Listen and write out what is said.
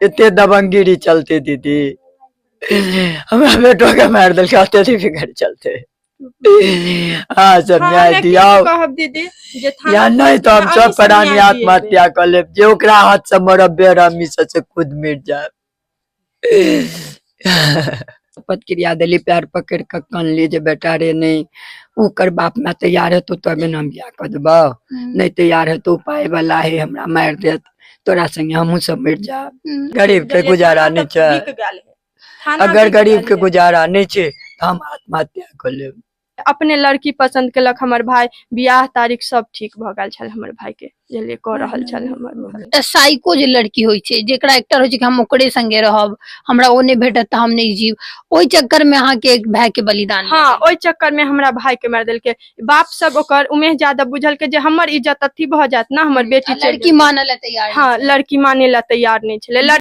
एते दबंगगिरी चलते दीदी। हमरा बेटो के मारि देलकै, अत्यधिक बिगड़ चलते। हाँ सब हाँ, न्याय हमे की दियाओ कहब दीदी जे थाना या नहीं तो हम अहीं सब से प्राणी न्याय दिएबै। आत्महत्या कर लेब, जे ओकरा हाथ से मरब बेरहमी से खुद मिट जाए। प्रतिक्रिया देली, पैर पकड़ के कनली जे बेटा रे नहीं ओकर बाप माय तैयार हेतौ तबे ने हम बियाह कऽ देबौ, नहीं तैयार हेतौ पाय वाला है हमरा मारि देत, तोरा संगे हमहूँ सब मरि जायब। गरीब के बुझलियै, गुजारा थाना नहीं तक छै। बिक गेल है। थाना अगर बिक गरीब गेल के है। गुजारा नहीं छै तऽ हम आत्महत्या कऽ लेब। अपने लड़की पसंद केलक हमर भाई, बियाह तारीख सब ठीक भऽ गेल छल हमर भाई के, बुझलियै, कऽ रहल छल हमर भाई। एकटा साइको जे लड़की होइ छै, जेकरा एकटा रहै छै कि हम ओकरे संगे रहब, हमरा ओ नहि भेटत तऽ हम नहि जीव, ओहि चक्कर में अहाँके एक भाय के बलिदान भऽ हाँ, गेल। ओहि चक्कर में हमरा भाई के मारि देलकै। बाप सब ओकर उमेश यादव बुझलकै जे हमर इज्जत अथी भऽ जायत ना, हमर बेटी आ चलि लड़की जेतै। मानऽ लए तैयार नहि हाँ, छलै। लड़की माने ला तैयार नहीं छलै।